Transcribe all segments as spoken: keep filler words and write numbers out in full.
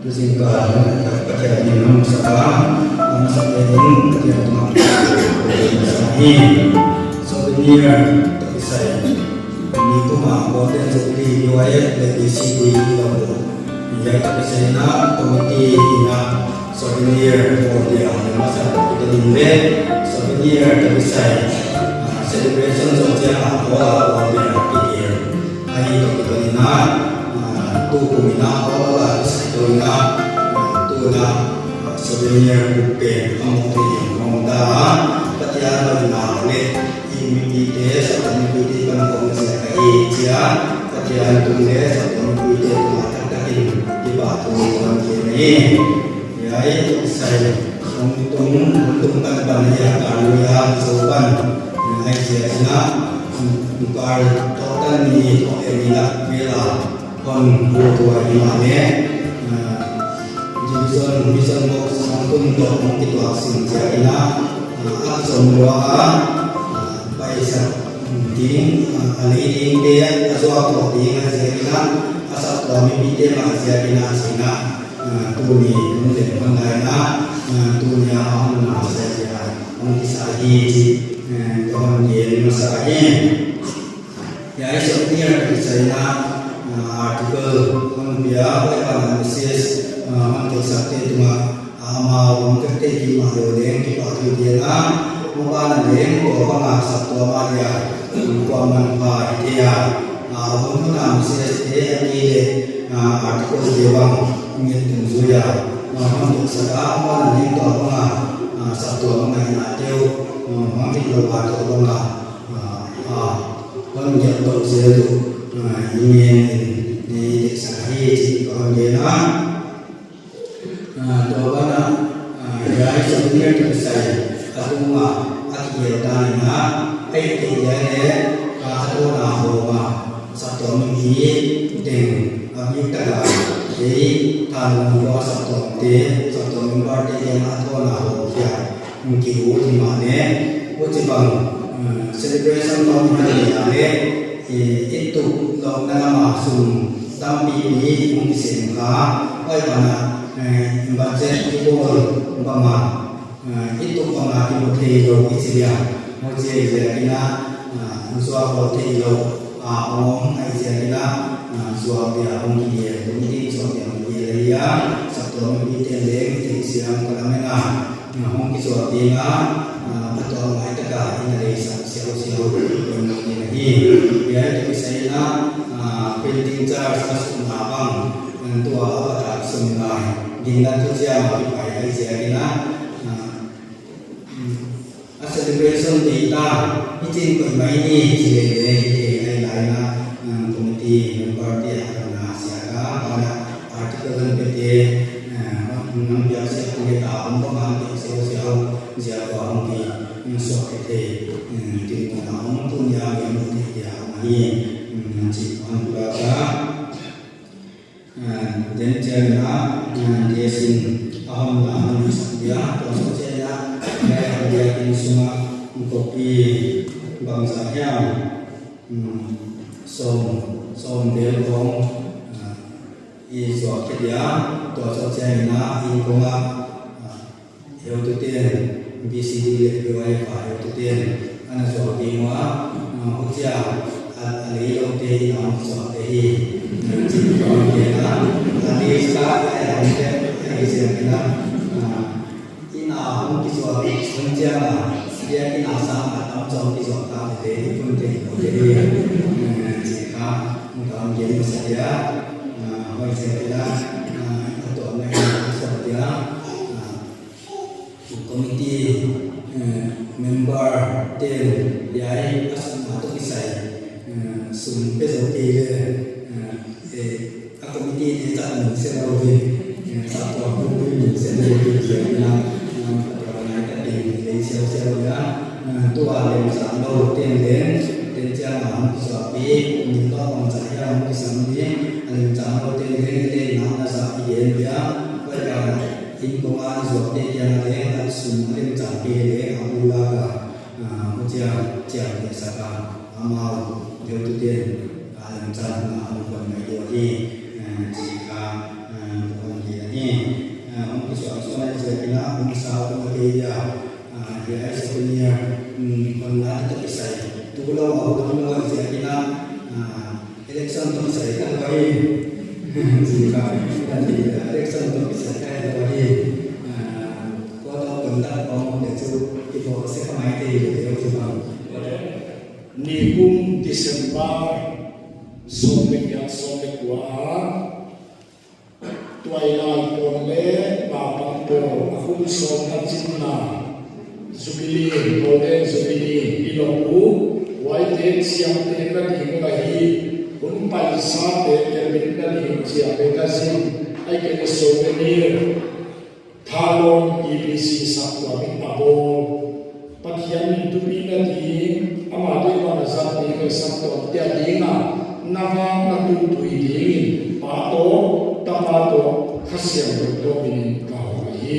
Zingkal Pathian min hong sak a, hong sak in Pathian tungah hong sak hi. Souvenir tawh kisai ni kuma Golden Jubilee U I F le B C D i lo hi. Tawh kisai na committee ina souvenir bawl dia hong masa tawh kisai in le souvenir tawh kisai celebration zong ciang a bawl a bawl dia kikil. Ahi tawh kisai na tu kum ina bawl a kisai tawh ina tu na souvenir bup pen a mawk thei in hong da a, Pathian lo ina le i mipite, saptuam mipite pan kong sia ka hi cia, Pathian tung le saptuam mipite tungah taktakin kipahthu kong cia na hi. Hiai tawh kisai hong tung, hong tung panpan a hiah kar lui a zo pan. Hiai cia ina kar tawh tan ni tawh en ni lak vela hon hu tua hi mah le, ah, division, mission box hong tun tawh hong kituak sin ciang ina, ah, a kizom lua a, ah, paisak ding, ah, a lei dingte a zuak tawh ding a ciang ina, a saptuam mipite mah ciang ina, ciang ina, ah, tuni hong lem hon lai ina, ah, tuni a hong na sia sia hong kisa hi ci, eh, ka hon gen masa hi. Hiai souvenir kisai na, ah, article hong pia, huai pan a message, ah, hong kei sakte tungah, ah, amau hong kei te ki mah leu leng kipahthu dia na, mah pan a leng tua bang a saptuam a dia, um, kua manpha hi thei a, ah, hun hun a message te a ki le, ah, article te bang nget tung zui a, ah, hong kei sak a, mah pan a leng tua bang a, ah, saptuam a ngaihna te uh, ah, hong kei lo a tua bang a, ah, ah, hong giat tawh zel uh, ah, i ngen in, i deihsak hi ci ka hon gen a. Ah, tua banah, ah, hiai souvenir tawh kisai a tungah a kigel ta in a, a it kei hiai le, ah, a tawna hawm a, saptuam mipi teng a bik taka ei thanlung khua saptuamte, saptuam member te teng a tawna hawm khia. Hong kiu hi mah le, huci bang, eh, celebration tawh hi mah le, eh, i tup lohna lam a sum tampipi hong kisem kha, huai pan a, eh, budget i bawl bang a, eh, i tup bang a kimu thei lo i ci dia, huci ziakin a, eh, zuak lo thei lo a om, huai ziakin a, eh, zuak dia hong kigel, hong ding zuak dia hong kigel hi a, saptuam mipite leng theihsiam ka lamen a, hong kizuak ding a, ah, a tuam ngai taka i na leisak siausiau poimoh ding ahi. Hiai tawh kisai in a, ah, printing charge a sukna bang, ah, tua a pat a sum lai. Dingnak tu ciang a kipai ahi ziakin a, ah, mm, a celebration day ta, i cin koih mai ni, ci lele i thei ahi lai in a, ah, committee member te a na siak a, article an pete, eh, hong piak siak hong et a om bang a hong piak siausiau ziak tua hong pi, hong suak thei thei, eh, tin mun a hong tun ia gen thei thei a hong ahi, eh, cih hong pulak a. Eh, den ciang in a, eh, desin a hong la hong sak dia, tua suak ciang in a, eh, hong dia inn sungah hong kopi bangzah hiam, eh, sawm, sawm vel kong, eh, i zuak khia dia, tua suak ciang in a, inn kong ah, ah, heutute in B C D le U I F a heutute in a na zuak ding ua, ah, hucia, a, a lei lote in a hong zuak te hi. Cin kong kena, a lei sa, a hong te, a lei sa kena, ah, inn a hong kizuak, hong ciang a, biakinn a sang a tam zong kizuak ta te, i phun te, ko te, eh, ci kha, hong tam gen masa dia, ah, hoi sia dia, ah, a tuam na inn a zuak dia, ah, committee, eh, member te, hiai a sum a tawh kisai, eh, sum pe zo kei le, eh, eh, a committee te zat nung se lo hi, eh, saptuam bupi nung se lo hi, ziak na, eh, a tua nai ta ding lei siausiau hi a, eh, tua lemzang lo ten den, den ciang a hong kizuak pi, min tawh bangzah hi a hong kisam ding, a lemzang lo ten den, i lei nang na zah i gen hi a, huai ban a, inn kong a i zuakte kiang a leng, a sum a lemzang pi le, a bulak a, ah, hucia ciamteh sak a, amau heutute in, ah, lemzang a hong pon mai ding hi, ah, ci kha, ah, ka hon gen hi. Sa ko na kei dia, ah, dia ai sa ko nia, hmm, kon na ta kisai. Tu lo au dong lo ai sia kina, ah, election tawh kisai ka lo hi. Zi ka, kan ti dia, election tawh kisai ka lo hi. Ah, ko to kon da ko mo de chu, ki bo se ka mai te de de chu bang. Ni kum December, sawm le giat, sawm le kua a, Tuailai pawl le Naupang pawl a kum sawmna cinna Jubilee, Golden Jubilee i lawp uh, huaite ciamtehna ding uh ahi, hun paisate kelbitna ding uh ciamtehna zin, ai kei le souvenir, Thalawm E B C saptuam in a bawl. Pathian min thupina ding, ama deih bang a zat ding le saptuamte a dingah na vak na tuntui dingin Pa tawh, Tapa tawh, Kha Siangtho tawh minin ka hawm hi.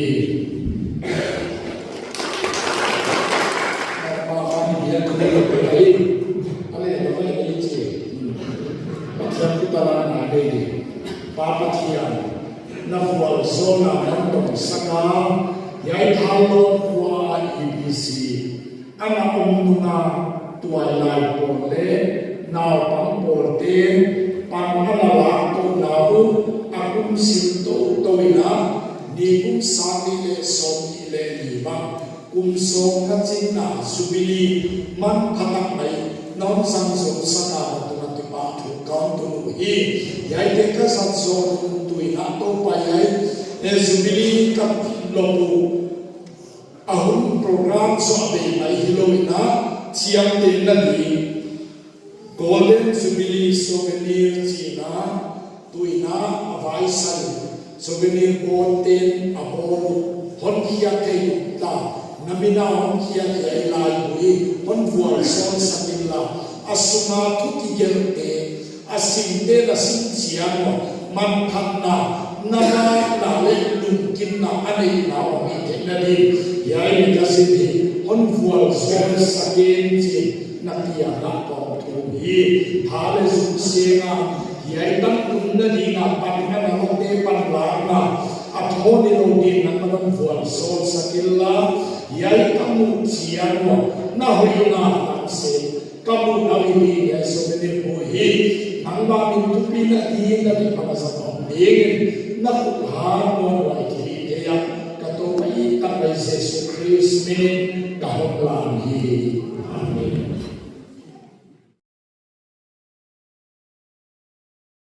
Pa khan hi a kum lo pe hi. A le lo pe hi ci. Pathian thupina ding. Pa Pathian, na vualzawlna nong dongsak a, hiai Thalawm khua a E B C a na om nung a, Tuailai pawl le Naupang pawlte pan a na lak kohna uh a kum sim toto in a, ni kum sang nih le sawm nih le nih bang kum sawmna cinna Jubilee manpha tak mai nong zang zo sak a, na tungah kipahthu ka hong tun uh hi. Hiaite ka zat zawh nung tu in a, Topa, hiai, eh, Jubilee ka lawp uh a hun program zawh a bei mai hi lo in a, ciamtehna ding Golden Jubilee souvenir ci in a, tu in a, a vaisai souvenir bawlte'n a bawl uh hon khiak thei uh ta, na min a hon khiak thei lai uh hi. Hon vualzawl sak inla, a sung a thu kigelhte, a simte na sim ciang uh manphatna, na lakna le lungkimna a neihna uh hong hi theihna ding, hiai magazine hi hon vualzawl sak in ci-in na kiangah ka hong thum hi. Tha le zum seng a, hiai tang tunna ding a pan a na lawpte pan lakna a thawn hi lo ding, nangmah hon vualzawl sak inla, hiai ka muh ciang uh na hoihna tamsem ka muh na uh hi ding, hiai souvenir bu hi nangmah min thupina ding, na deih bang a zat om dingin na khut hang muanhuai thei a, ka Topa i ka Pawi Jesu Khrist min in ka hong lam hi. Amen.